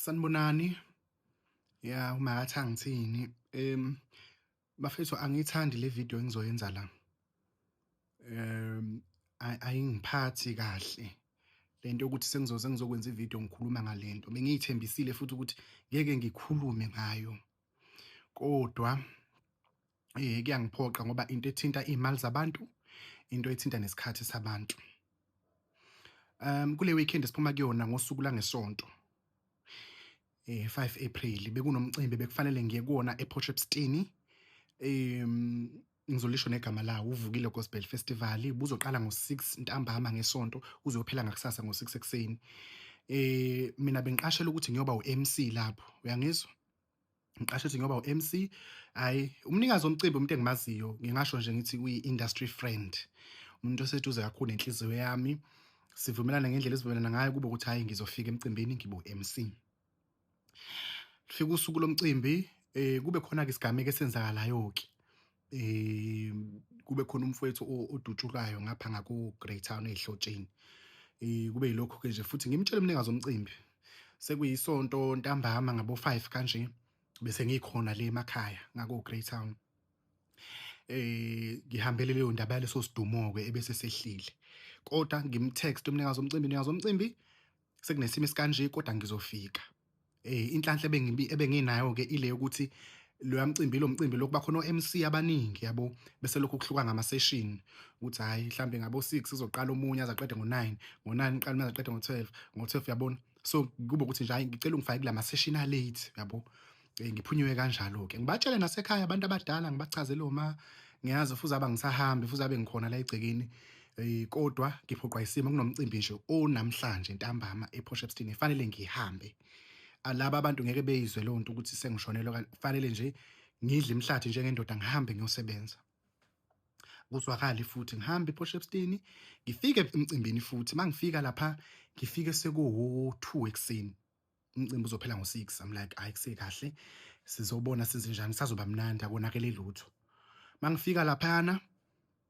Sanibonani. Ya, umakathi angithini. Bafethu angiyithandi le video engizoyenza la. Ayingiphathi kahle lento yokuthi sengizoze ngizokwenza ivideo ngikhuluma ngalento. Bengiyithembisile futhi ukuthi ngeke ngikhulume ngayo. Kodwa kuyangiphoqa ngoba into ethinta iy'mali zabantu, into ethinta nesikhathi sabantu. Kule weekend esiphuma kuyona ngosuku langesonto 5 April bekunomcimbi bekufanele ngiye kuwona ePort Shepstone. Ngizolisho negama lawo, uVukile Gospel Festival, buzoqala ngo-6 ntambama ngesonto uzophela ngakusasa ngo-6 ekuseni. Mina bengiqashela ukuthi ngiyoba u-MC lapho, uyangizwa? Ngiqashe ukuthi ngiyoba u-MC. Hayi, umnikazi womcimbi umuntu engimaziyo, ngingasho nje ngithi uyi-industry friend, umuntu oseduze kakhulu nenhliziyo yami. Sivumelana ngendlela esivumelana ngayo, kube ukuthi hayi, ngizofika emcimbini ngibe u-MC. Fika usuku lomcimbi, kube khona-ke isigameko esenzakalayo-ke. Kube khona umfowethu odutshulwayo ngapha ngaku-Greytown ey'hlotsheni. Kube yilokho-ke nje futhi ngimtshele umnikazi womcimbi. Sekuyisonto ntambama ngabo 5 kanje bese ngikhona le emakhaya ngako Greytown. Ngihambele leyo ndaba yaleso sidumo-ke ebese sehlile. Kodwa ngimtext umnikazi womcimbi, mnikazi womcimbi sekunesimo esikanje kodwa ngizofika. Inhlanhla ebenginayo ke ile yokuthi loya mcimbi lo mcimbi lokhu bakhona o-MC abaningi yabo, bese lokhu kuhluka ngama session ukuthi hayi mhlambe ngabo 6 uzoqala omunye azaqede ngo9, ngo9 qala omunye azaqede ngo12, ngo12 uyabona. So kube ukuthi nje hayi ngicela ungifake kulama session a late yabo. Ngiphunyuke kanjalo ke. Ngibatshele nasekhaya abantu abadala, ngibachazele oma ngiyazi futhi aba ngisahambi futhi abe ngikhona la egcekeni. Kodwa ngiphoqwa isimo, kunomcimbi nje onamhlanje ntambama ePort Shepstone fanele ngihambe. Alaba abantu ngeke beyizwe leyo nto ukuthi sengishonelwe, kufanele nje ngidle imhlathi njengendoda ngihambe ngiyosebenza. Kuzwakale futhi ngihambe ePort Shepstone, ngifike emcimbini futhi mangifika lapha ngifike sekuwu-2 ekuseni. Umcimbi uzophela ngo-6. I'm like hayi kusekahle, sizobona senze njani, sazoba mnandi akonakele lutho. Mangifika laphana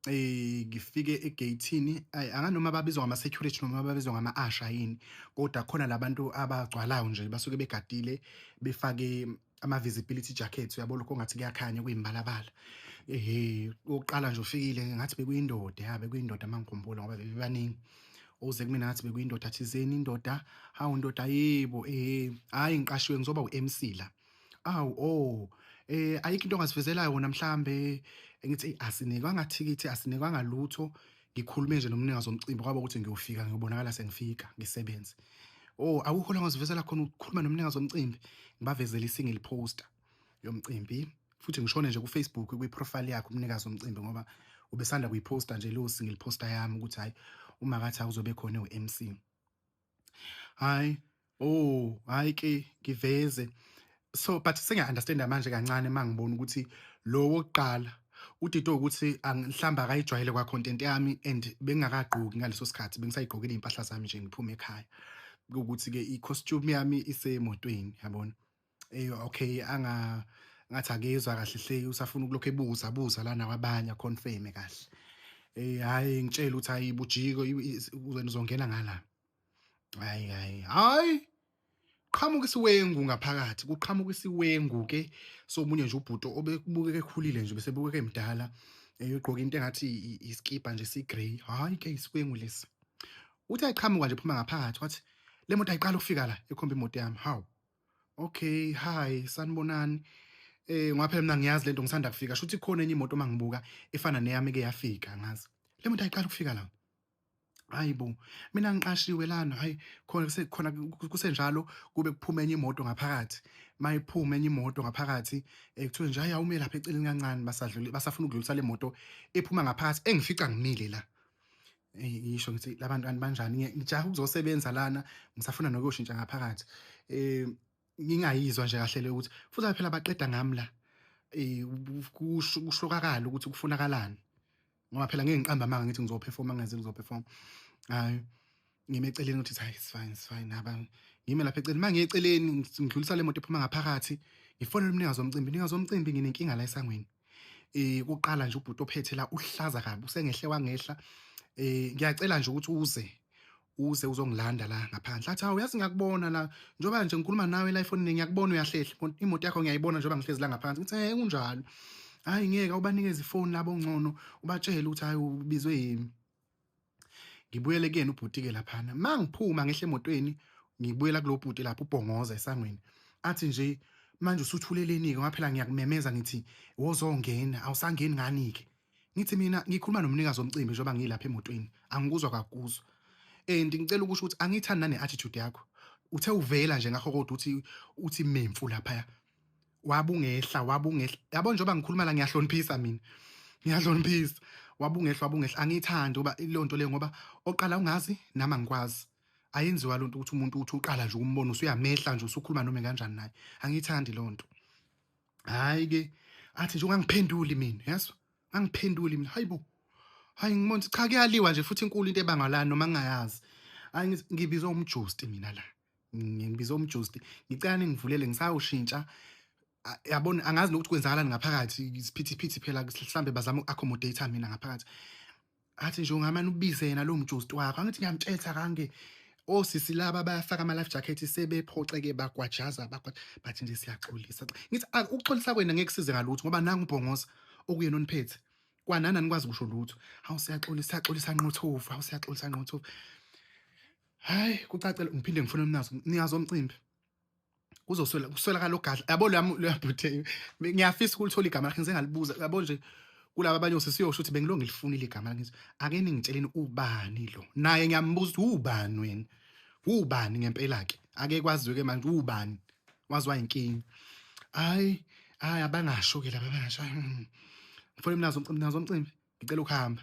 ngifike egate-ini, anganoma babizwa ngama security noma babizwa ngama usher yini, kodwa khona labantu abagcwalayo nje basuke begadile befake ama visibility jackets, uyabona lokho ngathi kuyakhanya kuyimbalabala. Oqala nje ufikile ngathi bekuyindoda, ya bekuyindoda mangikhumbula ngoba bebebaningi. Uze kumina ngathi bekuyindoda thizeni, indoda, hawu ndoda yebo, hayi ngiqashiwe ngizoba u-MC la. Awu oh, ayikho into ongasivezela yona mhlambe? Ngithi asinikwanga thikithi, asinikwanga lutho. Ngikhulume nje nomnikazi womcimbi kwaba ukuthi ngiyofika ngiyobonakala sengifika ngisebenze. Oh, akukho la ongasivezela khona ukukhuluma nomnikazi womcimbi? Ngibavezele i-single poster yomcimbi futhi ngishone nje ku-Facebook kwi-profile yakhe umnikazi womcimbi, ngoba ubesanda kuyiposta nje leyo single poster yami ukuthi hayi umakathi awuzobe khona ewu-MC. Hayi, oh, hayi ke ngiveze. So but sengiya-understanda manje kancane mangibona ukuthi lo wokuqala udidwe ukuthi mhlawumbe akayijwayele kwa content yami and bengingakagqoki ngaleso sikhathi, bengisayigqokile iy'mpahla zami nje ngiphume ekhaya. Ukuthi-ke i-costume yami isemotweni, yabona. Okay, anga ngathi akezwa kahle hle, usafuna ukulokhu ebuza buza lana kwabanye aconfirm kahle. Hayi ngitshela ukuthi hayi bujiko wena uzongena ngala. Hayi hayi hayi, qhamuka isiwengu ngaphakathi, kuqhamuka isiwengu ke somunye nje ubhuto obekubukeka ekhulile nje, bese bukeka emdala, egqoka into engathi iskipa nje si grey. Hayi ke isiwengu lesi. Uthi ayiqhamuka nje phuma ngaphakathi wathi le moto ayiqala ukufika la, ekhomba imoto yami. Hawu, okay, hi, sanibonani. Ngoba phela mina ngiyazi lento, ngisanda kufika, shuthi khona enye imoto mangibuka efana neyami ke yafika, ngazi le moto ayiqala ukufika la. Hayi bo, mina ngiqashiwe lana. Hayi khona kusekhona kusenjalo kube kuphuma enye imoto ngaphakathi. Mayiphuma enye imoto ngaphakathi, kuthiwe nje hayi awume lapha eceleni kancane, basadlule basafuna ukudlulisa le moto ephuma ngaphakathi engifica ngimile la. Ngisho ngithi labantu kanti banjani, ngijaha ukuzosebenza lana, ngisafuna nokuyoshintsha ngaphakathi. Ngingayizwa nje kahle le ukuthi futhi phela baqeda ngami la. Kushokakala ukuthi kufunakalani. Ngoba phela ngeke ngiqambe amanga ngithi ngizoperforma ngenze ngizoperform. Hayi ngime eceleni ukuthi hayi it's fine, it's fine, aba ngime lapha eceleni. Mangiye eceleni ngidlulisa le moto ephuma ngaphakathi, ngifonela umnikazi womcimbi, mnikazi womcimbi nginenkinga la esangweni. Kuqala nje ubhuti ophethe la uhlaza kabi, usengehle wangehla. Ngiyacela nje ukuthi uze Uze uzongilanda la ngaphandle. Athi, hawu, yazi ngiyakubona la, njengoba nje ngikhuluma nawe la efonini ngiyakubona uyahlehla, imoto yakho ngiyayibona njengoba ngihlezi la ngaphansi. Ngithi, eh, kunjalo. Hhayi ngeke, awubanikeze ifoni labo ongcono, ubatshele ukuthi hhayi ubizwe yimi. Ngibuyele kuyena ubhuti-ke laphana. Uma ngiphuma ngehla emotweni, ngibuyela kulo bhuti lapha ubhongoza esangweni. Athi nje, manje usuthuleleni-ke ngoba phela ngiyakumemeza ngithi wozongena, awusangeni ngani-ke? Ngithi mina ngikhuluma nomnikazi womcimbi njengoba ngilapha emotweni, angikuzwa kakuzwa. And ngicela ukusho ukuthi angiyithandi nane-attitude yakho. Uthe uvela nje ngakho kodwa uthi memfu laphaya. Wabungehla, wabungehla. Yabo njengoba ngikhuluma la ngiyahloniphisa mina. Ngiyahloniphisa. Wabungehla, wabungehla. Angiyithandi ngoba leyo nto leyo, ngoba oqala ungazi nami angikwazi. Ayenziwa lonto ukuthi umuntu uthi uqala nje ukumbona usuyamehla nje usukhuluma noma kanjani naye. Angiyithandi leyo nto. Hayi ke, athi nje ungangiphenduli mina, yezwa? Angiphenduli mina. Hayibo. Hayi ngibona cha kuyaliwa nje futhi inkulu into ebangwa la noma ngingayazi. Hayi ngibizwa umjusti mina la. Ngibizwa umjusti. Ngicela ningivulele ngisayoshintsha. Yabona angazi nokuthi kwenzakalani ngaphakathi, isiphithiphithi phela mhlambe bazama uku-accommodate mina ngaphakathi. Athi nje ungamane ubize yena lo mjusti wakho. Angithi ngiyamtshetha kange osisi laba bayafaka ama-life jacket sebephoxeke bagwajaza bagwaja bathi nje siyaxolisa. Ngithi ukuxolisa kwena ngeke kusize ngalutho ngoba nangu ubhongoza okuyena oniphethe. Kwanani anikwazi kusho lutho. Hawu siyaxolisa, siyaxolisa nqothovu, hawu siyaxolisa nqothovu. Hayi kucacele ngiphinde ngifune umnikazi womcimbi. Kuzoswela kuswelakala ogadla. Yabo lo bhuti ngiyafisa ukulithola igama lakhe ngize ngalibuza. Yabo nje kulaba abanye osisiyosho ukuthi bengilo ngilifunile igama lakhe. Ake ningitsheleni ubani lo. Naye ngiyambuza ukuthi ubani wena? Ubani ngempela ke? Ake kwaziwe ke manje ubani? Waziwa inkinga. Hayi, hayi abangasho ke laba abangasho. Ngifuna umnazo umcimbi, nazo umcimbi. Ngicela ukuhamba.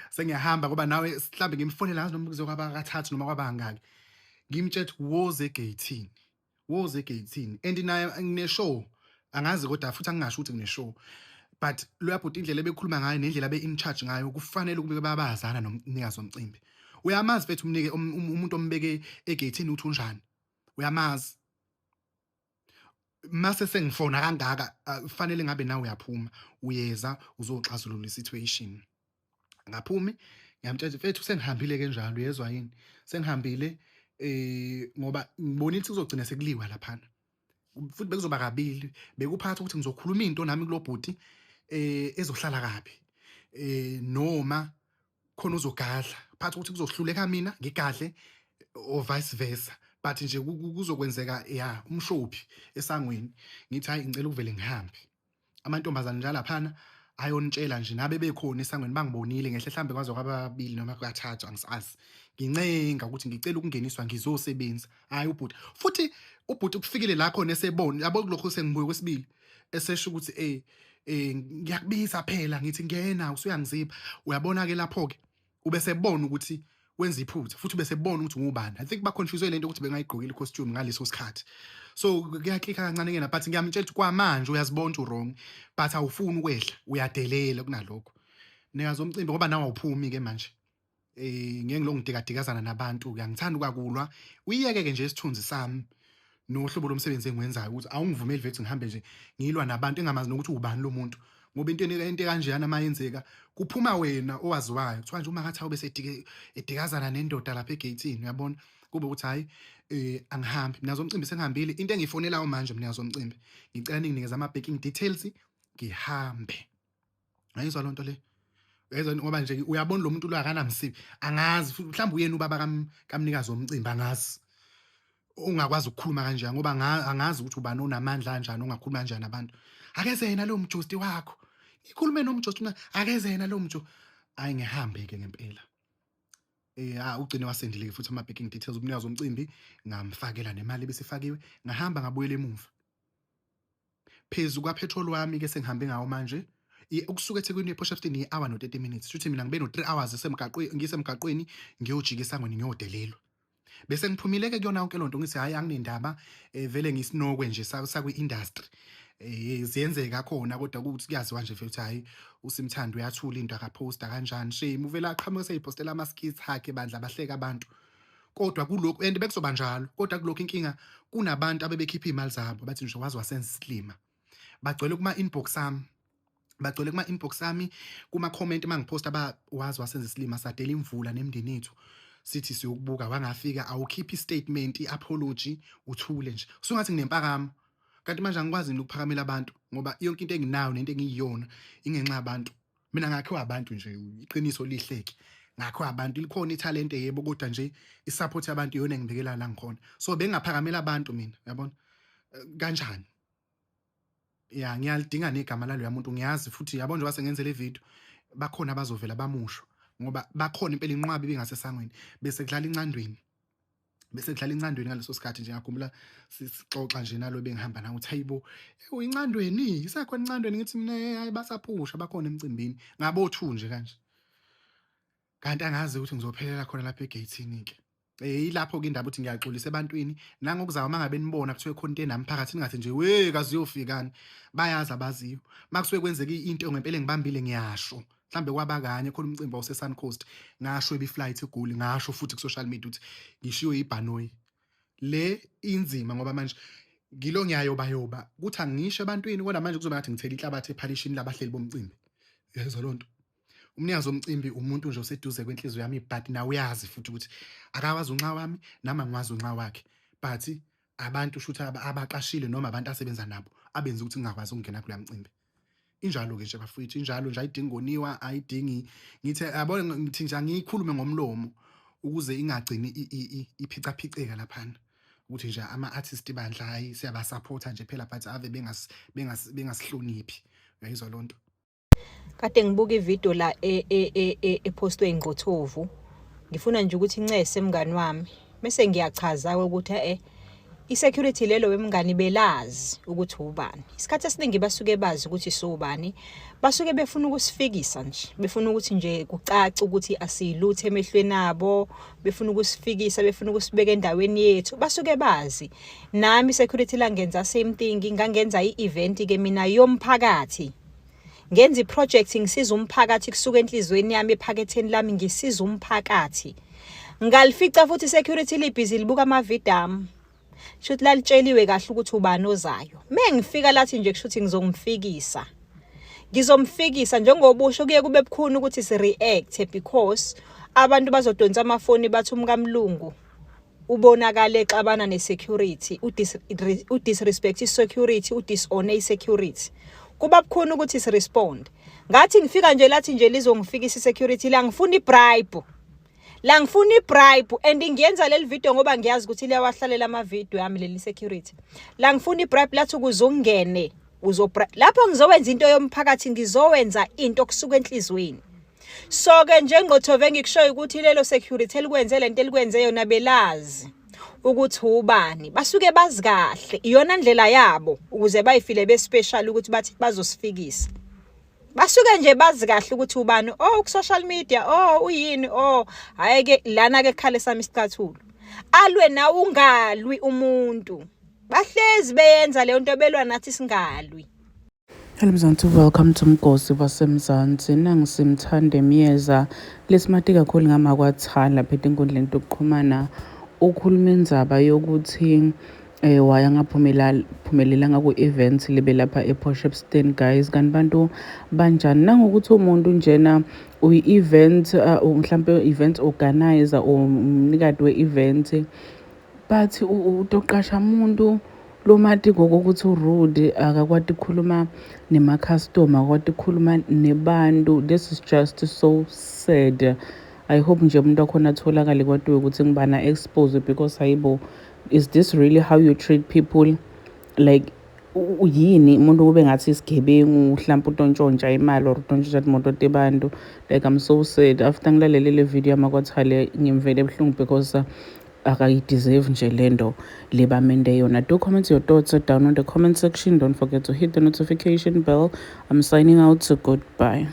Sengiyahamba ngoba nawe mhlambe ngimfonela ngazi noma kuzokwaba kathathu noma kwabangaki. Ngimtshela ukuthi woze egeyithini. Woze egeyithini. And naye ngine-show. Angazi kodwa futhi angingasho ukuthi ngine-show. But loya bhuti indlela ebekhuluma ngayo nendlela abe in charge ngayo kufanele ukube babazana nomnikazi womcimbi. Uyamazi mfethu umnike umuntu ombeke egeyithini ukuthi unjani. Uyamazi. Mase sengifona kangaka kufanele ngabe nawe uyaphuma uyeza uzoxazulula i-situation. Ngaphumi ngiyamtshela mfethu sengihambile ke njalo uyezwa yini? Sengihambile ngoba ngibonile ukuthi kuzogcina sekuliwa laphana. Futhi bekuzoba kabili, bekuphatha ukuthi ngizokhuluma into nami kulo bhuti ezohlala kabi. Noma khona uzogadla, phatha ukuthi kuzohluleka mina ngigadle or vice versa. But nje kuzokwenzeka ya umshophi esangweni. Ngithi hayi ngicela ukuvele ngihambe. Amantombazane nje laphana ayonitshela nje nabe bekhona esangweni bangibonile ngehle mhlambe kwaze kwababili noma kathathu angisazi. Ngincenga ukuthi ngicela ukungeniswa ngizosebenza. Hayi ubhuti. Futhi ubhuti kufikile la khona esebona yabo kulokho sengibuye kwesibili esesho ukuthi ngiyakubiza phela ngithi ngena usuyangiziba. Uyabona ke lapho ke ubesebona ukuthi wenza iphutha futhi ubesebona ukuthi ngubani. I think ba confuse lento ukuthi bengayigqokile costume ngaleso sikhathi. So kuyaklikha kancane kena but ngiyamtshela ukuthi kwamanje uyazibona ukuthi wrong but awufuni ukwehla uyadelela kunalokho. Mnikazi womcimbi ngoba nawe awuphumi ke manje. Ngeke ngilonge ngidikadikazana nabantu, ngiyangithanda ukakulwa. Uyiyeke ke nje isithunzi sami nohlobo lomsebenzi engiwenzayo ukuthi awungivumeli vele ukuthi ngihambe nje ngilwa nabantu engamazi nokuthi ubani lo muntu. Ngoba into ekanjeyana mayenzeka kuphuma wena owaziwayo. Kuthiwa nje uma ngathi awube edikazana nendoda lapha egeyithini uyabona kube ukuthi hayi angihambi. Mnikazi womcimbi sengihambile. Into engiyifonelayo manje mnikazi womcimbi ngicela ninginikeze ama-booking details ngihambe. Ngayizwa lonto le. Uyayizwa ngoba nje uyabona lo muntu lo akanamsibi. Angazi futhi mhlawumbe uyena ubaba kamnikazi womcimbi angazi. Ungakwazi ukukhuluma kanje ngoba angazi ukuthi ubani onamandla kanjani ongakhuluma kanjani nabantu. Akeze yena lo mjusti wakho. Ngikhulume nomjusti mina akeze yena lo mju. Hayi ngihambe ke ngempela. Ugcine wasendile ke futhi ama booking details umnikazi womcimbi ngamfakela nemali ebisifakiwe ngahamba ngabuyela emuva. Phezu kwa petrol wami ke sengihambe ngawo manje ukusuka eThekwini ePort Shepstone i-hour no 30 minutes. Shuthi mina ngibe no 3 hours esemgaqweni ngisemgaqweni ngiyojika esangweni ngiyodelelwa. Bese ngiphumile ke kuyona yonke lonto ngithi hayi anginendaba vele ngisinokwe nje sakwi industry. Ziyenzeka khona kodwa ukuthi kuyaziwa nje futhi hayi uSimthando uyathula into akaposta kanjani shame uvela aqhamuke seyipostela ama skits akhe bandla bahleka abantu. Kodwa kulokhu and bekuzoba njalo kodwa kulokhu inkinga kunabantu abebekhipha imali zabo bathi nje wazi wasenza isilima. Bagcwele kuma inbox ami. Bagcwele kuma inbox ami kuma comment mangiposta ba wazi wasenza isilima sadela imvula nemndeni yethu. Sithi siyokubuka wangafika, awukhiphi i-statement, i-apology, uthule nje. Usungathi nginempakamo. Kanti manje angikwazi yini ukuphakamela abantu ngoba yonke into enginayo nento engiyiyona ingenxa yabantu. Mina ngakhiwa abantu nje, iqiniso lihleke. Ngakhiwa abantu, likhona ithalente yebo, kodwa nje i-support yabantu iyona engibekela la ngikhona. So bengingaphakamela abantu mina, uyabona? Kanjani? Ya, ngiyalidinga negama laloya muntu, ngiyazi futhi yabo njengoba sengenze le video bakhona abazovela bamusho ngoba bakhona impela inqwabi ibingasesangweni bese kudlala incandweni. Bese kudlala incandweni ngaleso sikhathi nje, ngiyakhumbula sixoxa nje nalo bengihamba nawe uthi hayibo, incandweni isekhona incandweni, ngithi mina hayi basaphusha bakhona emcimbini ngabo 2 nje kanje. Kanti angazi ukuthi ngizophelela khona lapha egeyithini ke. Yilapho-ke indaba ukuthi ngiyaxolisa ebantwini nangokuzayo uma ngabe nibona kuthiwe khona into enami phakathi ningathi nje we kaze uyofikani, bayazi abaziyo. Uma kusuke kwenzeka into ngempela engibambile ngiyasho, mhlambe kwaba kanye khona umcimbi wawuse-Sun Coast, ngasho ebi-flight eGoli, ngasho futhi ku-social media ukuthi ngishiwe ibhanoyi. Le inzima ngoba manje ngilo ngiyayobayoba kuthi angisho ebantwini, kodwa manje kuzoba ngathi ngithela inhlabathi ephalishini labahleli bomcimbi. Uyayizwa leyo nto? Umnikazi womcimbi umuntu nje oseduze kwenhliziyo yami, but nawe uyazi futhi ukuthi akawazi unxa wami nami angiwazi unxa wakhe, but abantu shuthi abaqashile noma abantu asebenza nabo abenza ukuthi ngingakwazi ukungena kuloya mcimbi. Injalo-ke nje bafowethu, injalo nje, ayidingi koniwa, ayidingi ngithi yabo, ngithi nje angiyikhulume ngomlomo ukuze ingagcini iphicaphiceka laphana ukuthi nje ama-artist bandla hhayi siyabasapotha nje phela, but ave bengasihloniphi. Uyayizwa loo nto? Kade ngibuka ividiyo la ephostwe ingqothovu. Ngifuna nje ukuthi incese mngani wami. Mese ngiyachaza-ke ukuthi i-security lelo wemngani belazi ukuthi ubani. Isikhathi esiningi basuke bazi ukuthi siwubani. Basuke befuna ukusifikisa nje. Befuna ukuthi nje kucace ukuthi asiyilutho emehlweni abo. Befuna ukusifikisa, befuna ukusibeka endaweni yethu. Basuke bazi. Nami i-security langenza same thing, ngangenza i-event ke mina yomphakathi. Ngenza i-project ngisiza umphakathi kusuka enhliziyweni yami, ephaketheni lami ngisiza umphakathi. Ngalifica futhi security libhizi libuka amavidiyo ami. Shuthi lalitsheliwe kahle ukuthi ubani ozayo. Mengifika lathi nje kushuthi ngizomfikisa. Ngizomfikisa njengoba usho kuye kube bukhuni ukuthi si react because abantu bazodonsa amafoni bathi umkamlungu ubonakale exabana ne-security, u-disrespect i-security, u-disown i-security. Kuba bukhuni ukuthi si-respond. Ngathi ngifika nje lathi nje lizongifikisa i-security la, ngifuna i-bribe. La ngifuna i-bribe and ngiyenza leli video ngoba ngiyazi ukuthi liyawahlalela ama-video ami leli security. La ngifuna i-bribe lathi ukuze ungene lapho ngizowenza into yomphakathi, ngizowenza into kusuka enhliziyweni. So ke njengothove ngikushoyo ukuthi lelo security elikwenze lento elikwenze yona belazi ukuthi ubani, basuke bazi kahle iyona ndlela yabo ukuze bayifile be special ukuthi bathi bazosifikisa. Basuke nje bazi kahle ukuthi ubani, oh ku social media, oh uyini, oh hayi ke lana ke kukhale sami isicathulo. Alwe nawe ungalwi umuntu. Bahlezi beyenza leyo nto, belwa nathi singalwi. Hello Mzansi, welcome to Mgosi waseMzansi. Nangisimthande Myeza lesimati kakhulu ngama kwathanda lapha etinkundleni tokuxhumana, ukhuluma indzaba yokuthi waya ngaphumelelanga ku-event libe lapha ePort Shepstone guys. Kanti bantu banjani nangokuthi umuntu njena uyi-event mhlampe event organizer or umnikati we-event, but utoqasha umuntu lomati ngokokuthi urude, akakwati ukukhuluma nema-customer, akakwati ukukhuluma nebantu. This is just so sad. I hope nje umuntu wakhona atholakale kwatiwe ukuthi ngibana expose because hayibo, is this really how you treat people? Like yini umuntu kube ngathi isigebengu mhlawumbe utontshontsha imali or utontshontsha imoto tebantu? Like, I'm so sad after ngilalele le video yamakwathale, ngimvele ebuhlungu because akayi-deserve nje lento le bamende yona. Do comment your thoughts down on the comment section. Don't forget to hit the notification bell. I'm signing out, so goodbye.